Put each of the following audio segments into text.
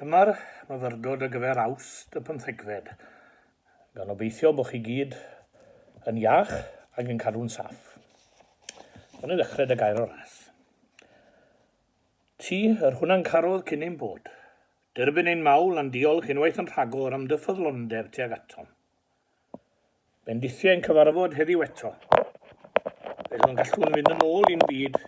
Dyma'r myfyrdod ar gyfer Awst y pymthegfed, gan obeithio bod chi gyd yn iach ac yn cadw'n saff. Dyna ddechrau dy gair o ras. Ti, yr hwnna'n carodd cyn ein bod, derbyn ein mawl a'n diolch unwaith yn rhagor am dy ffyddlondeb tuag atom. Bendithiau ein cyfarfod heddiw eto. Fel yn gallwn fynd yn ôl i'n byd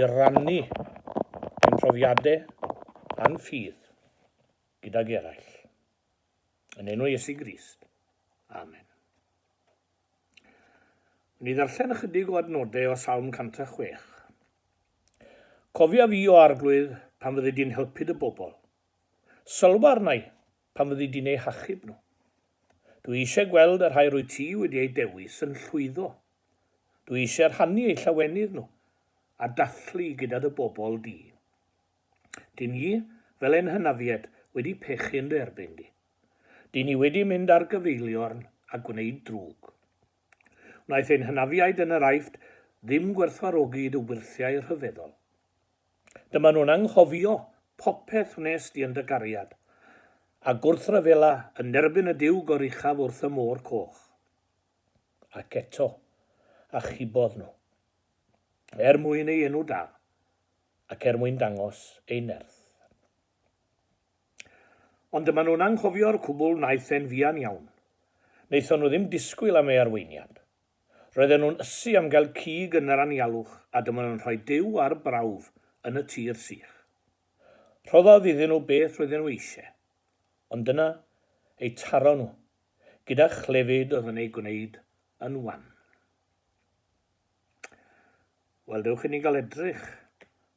i rannu ein profiadau a'n ffydd gydag eraill. Yn enw Iesu Grist. Amen. Ni ddarllen ychydig o adnodau o Salm 106. Cofia fi, o Arglwydd, pan fyddi di'n helpu dy bobl. Sylwa arna i pan fyddi di'n eu hachub nhw. Dwi eisiau gweld y rhai rwyt ti wedi eu dewis yn llwyddo. Dwi eisiau rhannu eu llawenydd nhw a dathlu gyda dy bobl di. Dyn ni, fel ein hynafiaid, wedi pechu yn dy erbyn di. Dyn ni wedi mynd ar gyfeiliorn a gwneud drwg. Wnaeth ein hynafiaid yn yr Aifft ddim gwerthfawrogi dy wyrthiau rhyfeddol. Dyma nhw'n anghofio popeth wnes di yn dy gariad, a gwrthryfela yn erbyn y Duw goruchaf wrth y môr coch. Ac eto, achubodd nhw, er mwyn ei enw da, ac er mwyn dangos ei nerth. Ond dyma nhw'n anghofio'r cwbl wnaeth e'n fuan iawn. Wnaethon nhw ddim disgwyl am ei arweiniad. Roedden nhw'n ysu am gael cig yn yr anialwch a dyma nhw'n rhoi Duw ar brawf yn y tir sych. Rhoddodd iddyn nhw beth roedden nhw eisiau, ond dyna eu taro nhw gyda chlefyd oedd yn eu gwneud yn wan. Wel, dewch i ni gael edrych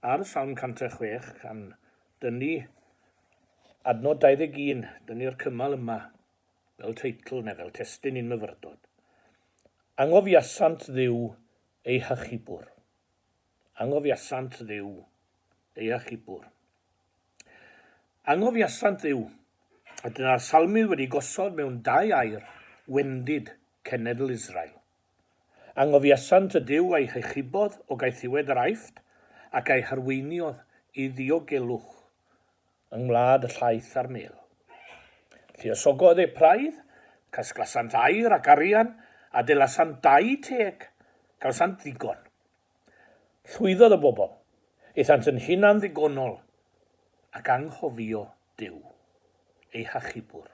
ar Salm 106 gan dynnu adnod 21, dynnu'r cymal yma fel teitl neu fel testun i'n myfyrdod. Angofiasant Dduw eu hachubwr. Angofiasant Dduw eu hachubwr. Angofiasant Dduw, a dyna'r salmydd wedi gosod mewn dau air wendid cenedl Israel. Angofiasant y Duw a'i hachubodd o gaethiwed yr Aifft ac a'i harweiniodd i ddiogelwch yng ngwlad y llaeth a'r mêl. Lluosogodd eu praidd, casglasant aur ac arian, a delasant dai teg, cawsant ddigon. Llwyddodd y bobl, aethant yn hunan-ddigonol ac anghofio Duw, eu hachubwr.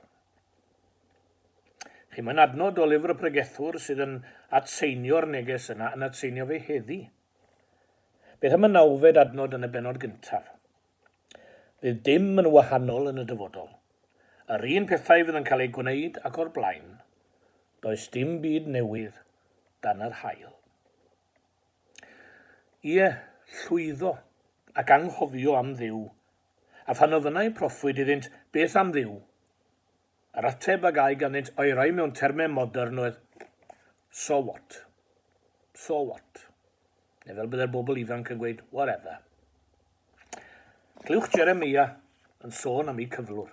Chi, mae'n adnod o lyfr y pregethwr sydd yn atseinio'r neges yna, yn atseinio fe heddi. Beth am y nawfed adnod yn y bennod gyntaf? Fydd dim yn wahanol yn y dyfodol. Yr un pethau fydd yn cael eu gwneud ac o'r blaen, does dim byd newydd dan yr haul. Ie, llwyddo ac anghofio am Dduw, a phan ofynnai proffwyd iddynt beth am Dduw, yr ateb a gâi ganddynt o'i roi mewn termau modern oedd So what? So what? Neu fel byddai'r bobl ifanc yn gweud, whatever. Clywch Jeremia yn sôn am eu cyflwr.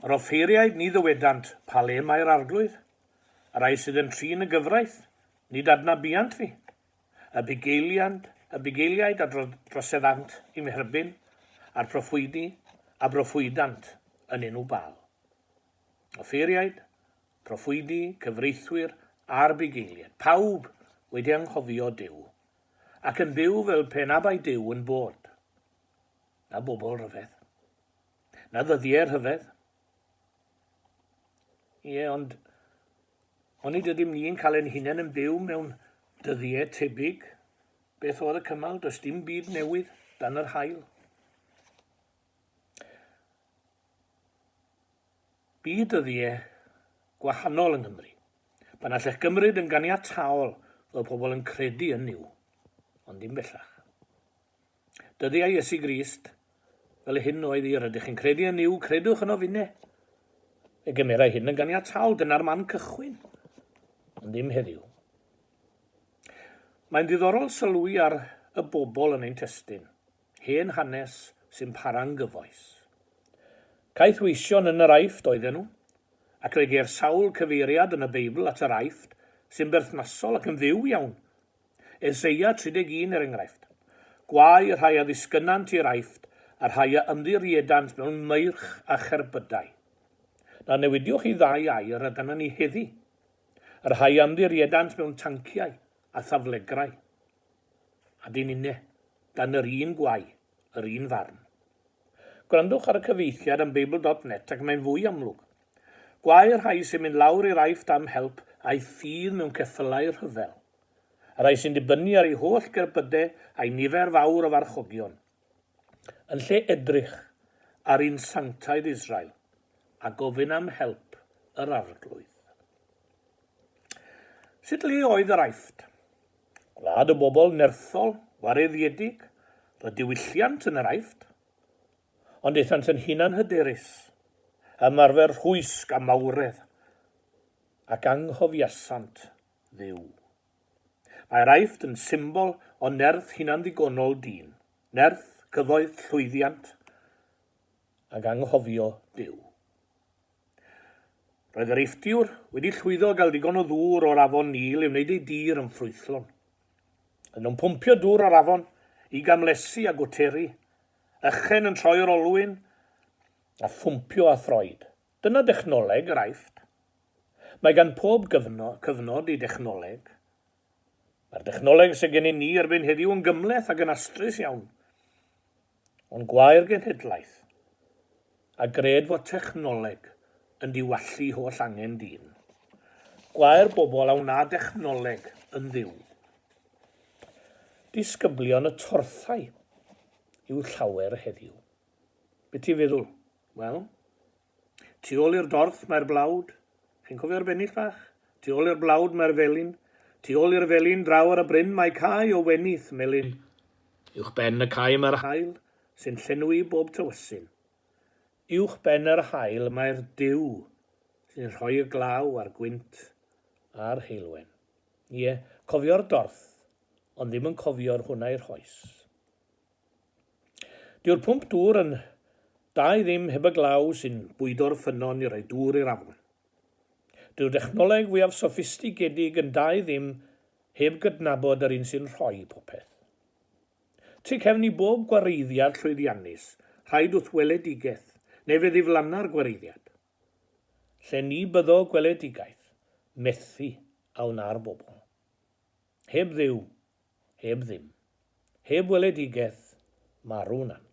Yr offeiriaid ni ddywedant, pa le mae'r arglwydd? Y rhai sydd yn trin y gyfraith, nid adnabuant fi. Y bugeiliad, y bugeiliaid a droseddant i'm herbyn, a'r proffwydi a broffwydant yn enw Baal. Offeiriaid, proffwydi, cyfreithwyr a'r bugeiliaid, pawb wedi anghofio Duw, ac yn byw fel pe na bai Duw yn bod. Na bobl rhyfedd. Na ddyddiau rhyfedd. Ie, ond onid ydym ni'n cael ein hunain yn byw mewn dyddiau tebyg? Beth oedd y cymal? Does dim byd newydd dan yr haul. Bu dyddiau gwahanol yng Nghymru, pan allech gymryd yn ganiataol fod pobl yn credu yn Nuw, ond dim bellach. Dyddiau Iesu Grist, fel y hyn oedd i, rydych chi'n credu yn Nuw, credwch yno finne. Fe gymerai hyn yn ganiataol, dyna'r man cychwyn, ond ddim heddiw. Mae'n ddiddorol sylwi ar y bobl yn ein testun. Hen hanes sy'n para'n gyfoes. Caethweision yn yr Aifft oedden nhw, ac fe geir sawl cyfeiriad yn y Beibl at yr Aifft sy'n berthnasol ac yn fyw iawn. Eseia 31 er enghraifft. Gwae y rhai a ddisgynnant i'r Aifft, a rhai a ymddiriedant mewn meirch a cherbydau. Na newidiwch i ddau air a dyna ni heddi. Y rhai a ymddiriedant mewn tanciau a thaflegrau. A dyn inne, dan yr un gwae, yr un farn. Gwrandwch ar y cyfieithiad am Beibl dot net ac mae'n fwy amlwg. Gwae'r rhai sy'n mynd lawr i'r Aifft am help a'u ffydd mewn ceffylau rhyfel. Y rhai sy'n dibynnu ar eu holl gerbydau a'u nifer fawr o farchogion. Yn lle edrych ar un sanctaidd Israel a gofyn am help yr Arglwydd. Sut le oedd yr Aifft? Gwlad o bobl nerthol, wareddiedig, roedd diwylliant yn yr Aifft. Ond aethant yn hunanhyderus, ymarfer rhwysg a mawredd, ac anghofiasant Dduw. Mae'r Aifft yn symbol o nerth hunanddigonol dyn, nerth, cyfoeth, llwyddiant, ac anghofio Duw. Roedd yr Eifftiwr wedi llwyddo i gael digon o ddŵr o'r afon Nîl i wneud ei dir yn ffrwythlon. Roedden nhw'n pwmpio dŵr o'r afon i gamlesi a gwteri, ychen yn troi'r olwyn a phwmpio â throed. Dyna dechnoleg yr Aifft. Mae gan pob cyfnod ei dechnoleg. Mae'r dechnoleg sydd gennym ni erbyn heddiw yn gymhleth ac yn astrus iawn. Ond gwae'r genhedlaeth a gred fod technoleg yn diwallu holl angen dyn. Gwae'r bobl a wna dechnoleg yn dduw. Disgyblion y torthau yw llawer heddiw. Be ti'n feddwl? Wel, Tu ôl i'r dorth mae'r blawd. Chi'n cofio'r bennill bach? Tu ôl i'r blawd mae'r felin. Tu ôl i'r felin draw ar y bryn mae cae o wenith melyn. Uwch ben y cae mae'r haul sy'n llenwi bob tywysyn. Uwch ben yr haul mae'r Duw sy'n rhoi y glaw a'r gwynt a'r heulwen. Ie, cofio'r dorth, ond ddim yn cofio'r hwnna i'r rhoes. Dyw'r pwmp dŵr yn da i ddim heb y glaw sy'n bwydo'r ffynnon i roi dŵr i'r afon. Dyw'r dechnoleg fwyaf soffistigedig yn da i ddim heb gydnabod yr un sy'n rhoi popeth. Tu cefn i bob gwareiddiad llwyddiannus, rhaid wrth weledigaeth, neu fe ddiflanna'r gwareiddiad. Lle ni byddo gweledigaeth, methu a wna'r bobl. Heb Dduw, heb ddim. Heb weledigaeth, marw nant.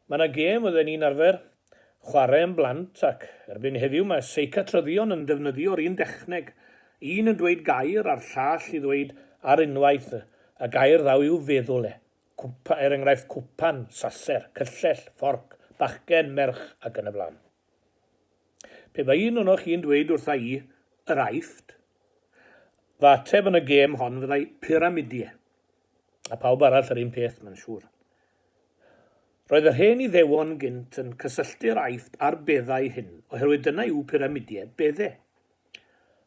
Mae yna gêm oedden ni'n arfer chwarae yn blant ac erbyn heddiw mae seicatryddion yn defnyddio'r un dechneg, un yn dweud gair a'r llall i ddweud ar unwaith y gair ddaw i'w feddwl e, cwpa, er enghraifft cwpan, saser, cyllell, fforc, bachgen, merch ac yn y blaen. Pe bai un onoch chi'n dweud wrtha i, yr Aifft, fy ateb yn y gêm hon fyddai pyramidie. A pawb arall yr un peth, mae'n siŵr. Roedd yr hen Iddewon gynt yn cysylltu'r Aifft â'r beddau hyn, oherwydd dyna yw pyramidie, bedde.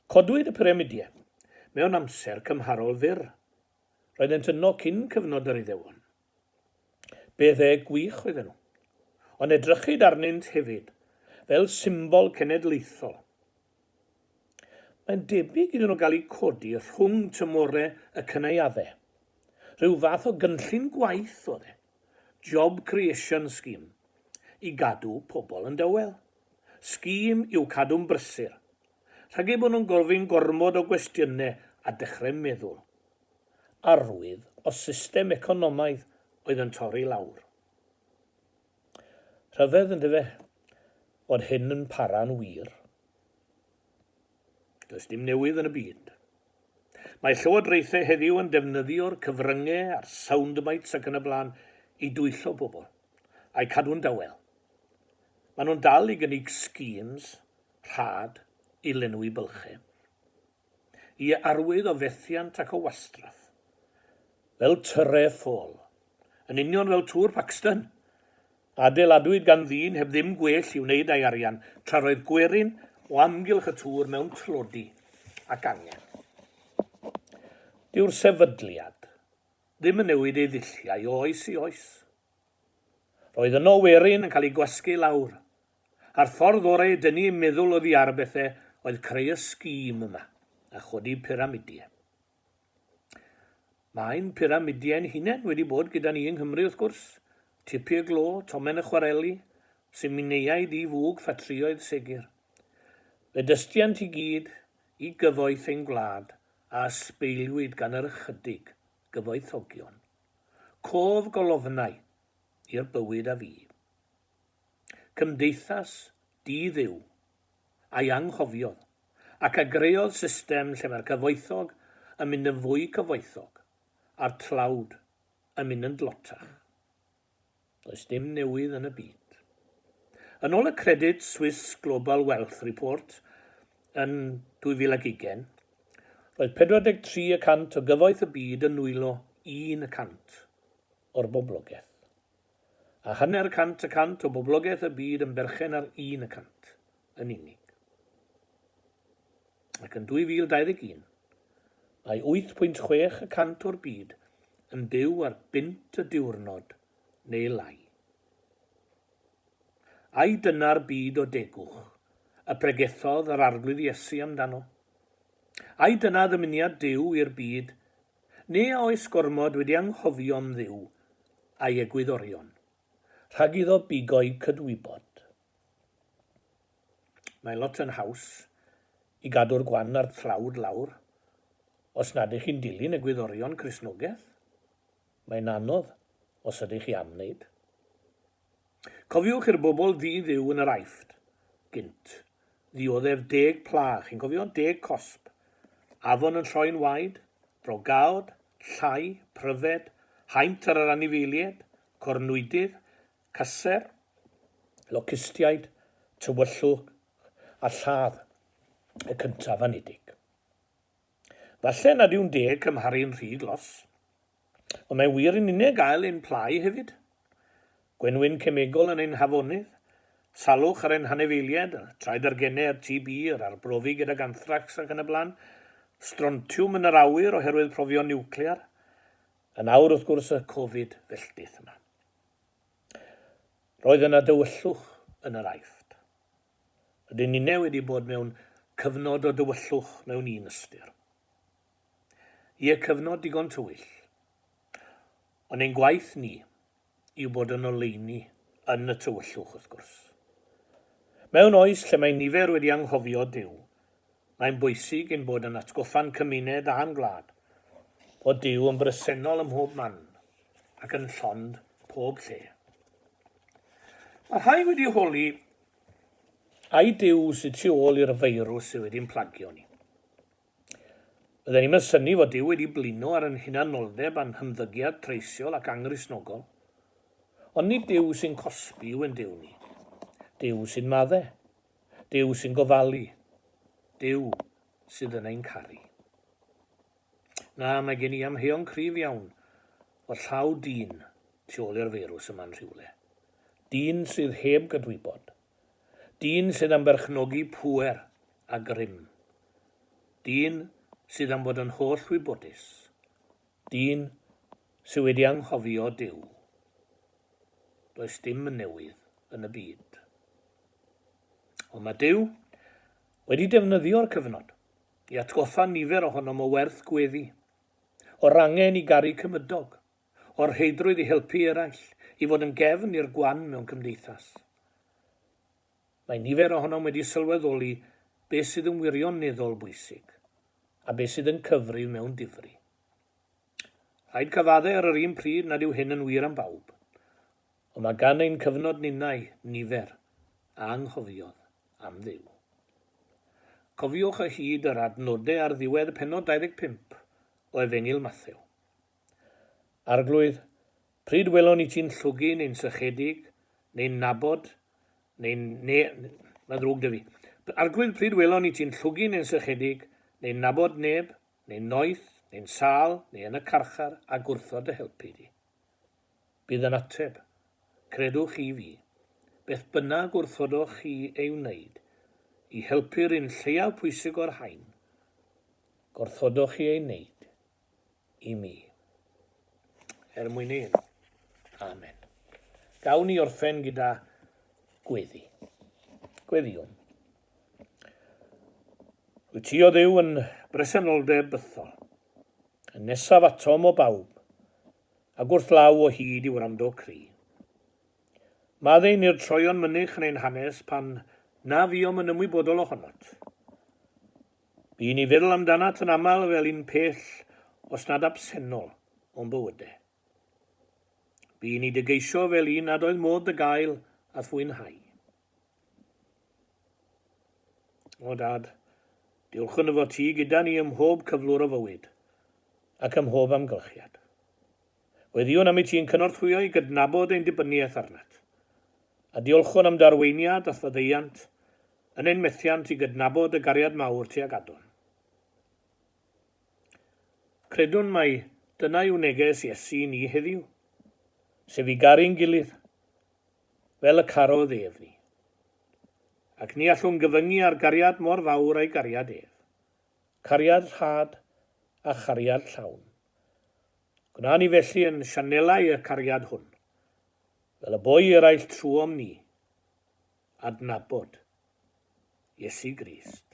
Codwyd y pyramidie mewn amser cymharol fyr. Roeddent yno cyn cyfnod yr Iddewon. Beddau gwych oedden nhw. Ond edrychid arnynt hefyd fel symbol cenedlaethol. Mae'n debyg iddyn nhw gael eu codi rhwng tymorau y cynaeafau. Rhyw fath o gynllun gwaith oedd e, job creation scheme, i gadw pobl yn dawel. Scheme i'w cadw'n brysur, rhag eu bod nhw'n gofyn gormod o gwestiynau a dechrau meddwl. Arwydd o system economaidd oedd yn torri lawr. Rhyfedd, yndyfe, fod hyn yn para'n wir. Does dim newydd yn y byd. Mae llywodraethau heddiw yn defnyddio'r cyfryngau a'r soundbites ac yn y blaen i dwyllo pobl, a'u cadw'n dawel. Maen nhw'n dal i gynnig schemes rhad i lenwi bylchau. I arwydd o fethiant ac o wastraff. Fel tyrau ffôl. Yn union fel Tŵr Paxton. Adeiladwyd gan ddyn heb ddim gwell i'w wneud â'i arian, tra roedd gwerin o amgylch y tŵr mewn tlodi ac angen. Dyw'r sefydliad ddim yn newid ei ddulliau o oes i oes. Roedd yno werin yn cael eu gwasgu lawr, A'r ffordd orau i dynnu eu meddwl oddi ar bethe oedd creu y scheme yma, a chodi pyramidie. Mae'n pyramidiau'n hunain wedi bod gyda ni yng Nghymru wrth gwrs. Tipie glo, tomen y chwareli, simineiau di-fwg ffatrïoedd segur. Fe dystient i gyd i gyfoeth ein gwlad a ysbeiliwyd gan yr ychydig gyfoethogion. Cof golofnau i'r bywyd a fu. Cymdeithas di-Dduw a'i anghofiodd ac a greodd system lle mae'r cyfoethog yn mynd yn fwy cyfoethog a'r tlawd yn mynd yn dlotach. Does dim newydd yn y byd. Yn ôl y Credit Suisse Global Wealth Report yn 2020, roedd 43 y cant o gyfoeth y byd yn nwylo 1 y cant o'r boblogaeth. A hanner cant y cant o boblogaeth y byd yn berchen ar 1 y cant yn unig. Ac yn 2021, mae 8.6 y cant o'r byd yn byw ar bunt y diwrnod neu lai. Ai dyna'r byd o degwch y pregethodd yr Arglwydd Iesu amdano? Ai dyna ddymuniad Duw i'r byd, neu a oes gormod wedi anghofio am Dduw a'i egwyddorion, rhag iddo bigo'i cydwybod? Mae lot yn haws i gadw'r gwan a'r tlawd lawr os nad ych chi'n dilyn egwyddorion Cristnogaeth. Mae'n anodd os ydych chi am wneud. Cofiwch i'r bobl ddi-Dduw yn yr Aifft gynt ddioddef deg pla, chi'n cofio? Deg cosb. Afon yn troi'n waed, brogaod, llai, pryfed, haint ar yr anifeiliaid, cornwydydd, Caser, locustiaid, tywyllwch a lladd y cyntaf anedig. Falle nad yw'n deg cymharu'n rhy glos, ond mae'n wir i ninne gael ein plâu hefyd. Gwenwyn cemegol yn ein hafonydd, salwch ar ein hanifeiliaid, traed ar gennau a'r TB, yr arbrofi gydag anthrax ac yn y blaen, strontiwm yn yr awyr oherwydd profion niwclear, a nawr wrth gwrs y Covid felltith yma. Roedd yna dywyllwch yn yr Aifft. Rydyn ninne wedi bod mewn cyfnod o dywyllwch mewn un ystyr. Ie, cyfnod digon tywyll. Ond ein gwaith ni yw bod yn oleuni yn y tywyllwch, wrth gwrs. Mewn oes lle mae nifer wedi anghofio Duw, mae'n bwysig ein bod yn atgoffa'n cymuned a'n gwlad fod Duw yn bresennol ym mhob man ac yn llond pob lle. Mae rhai wedi holi ai Duw sydd tu ôl i'r feirws sydd wedi'n plagio ni. Bydden ni'm yn synnu fod Duw wedi blino ar ein hunanoldeb a'n hymddygiad treisiol ac anghristnogol. Ond nid Duw sy'n cosbi yw ein Duw ni. Duw sy'n madde. Duw sy'n gofalu. Duw sydd yn ein caru. Na, mae gen i amheuon cryf iawn fod llaw dyn tu ôl i'r feirws yma'n rhywle. Dyn sydd heb gydwybod. Dyn sydd am berchnogi pŵer a grym. Dyn sydd am fod yn holl wybodus. Dyn sydd wedi anghofio Duw. Does dim yn newydd yn y byd. Ond mae Duw wedi defnyddio'r cyfnod i atgoffa nifer ohonom o werth gweddi, o'r angen i garu cymydog, o'r rheidrwydd i helpu eraill, i fod yn gefn i'r gwan mewn cymdeithas. Mae nifer ohonom wedi sylweddoli beth sydd yn wirioneddol bwysig, a beth sydd yn cyfrif mewn difri. Rhaid cyfadde ar yr un pryd nad yw hyn yn wir am bawb, ond mae gan ein cyfnod ninnau nifer a anghofiodd am Dduw. Cofiwch o hyd yr adnodau ar ddiwedd pennod 25 o Efengyl Mathew. Arglwydd, pryd welon ni ti'n llwgu neu'n sychedig, neu'n nabod, neu'n... Ne, mae'n ddrwg 'da fi. Arglwydd, pryd welon ni ti'n llwgu neu'n sychedig, neu'n nabod neb, neu'n noeth, neu'n sâl, neu yn y carchar, a gwrthod dy helpu di? Bydd yn ateb, Credwch chi fi, beth bynnag wrthodoch chi ei wneud i helpu'r un lleiaf pwysig o'r rhain, gwrthodoch chi ei wneud i mi. Er mwyn ei enw. Amen. Gawn ni orffen gyda gweddi. Gweddïwn. Wyt ti o Dduw yn bresenoldeb bythol, yn nesaf atom o bawb, ac wrth law o hyd i wrando cri. Maddau ni'r troeon mynych yn ein hanes pan na fuom yn ymwybodol ohonot. Bu i ni feddwl amdanat yn aml fel un pell, os nad absennol, o'n bywydau. Bu i ni dy geisio fel un nad oedd modd dy gael a'th fwynhau. O Dad, diolchwn dy fod ti gyda ni ym mhob cyflwr o fywyd, ac ym mhob amgylchiad. Gweddïwn am i ti ein cynorthwyo i gydnabod ein dibyniaeth arnat, a diolchwn am dy arweiniad a'th faddeuant yn ein methiant i gydnabod dy gariad mawr tuag atom. Credwn mai dyna yw neges Iesu i ni heddiw, sef i garu'n gilydd, fel y carodd ef ni. Ac ni allwn gyfyngu ar gariad mor fawr a'i gariad ef, cariad rhad a chariad llawn. Gwna ni felly yn sianelau y cariad hwn, fel y bo i eraill trwom ni adnabod Iesu Grist.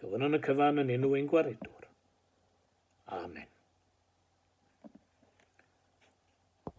Gofynnwn y cyfan yn enw ein Gwaredwr. Amen.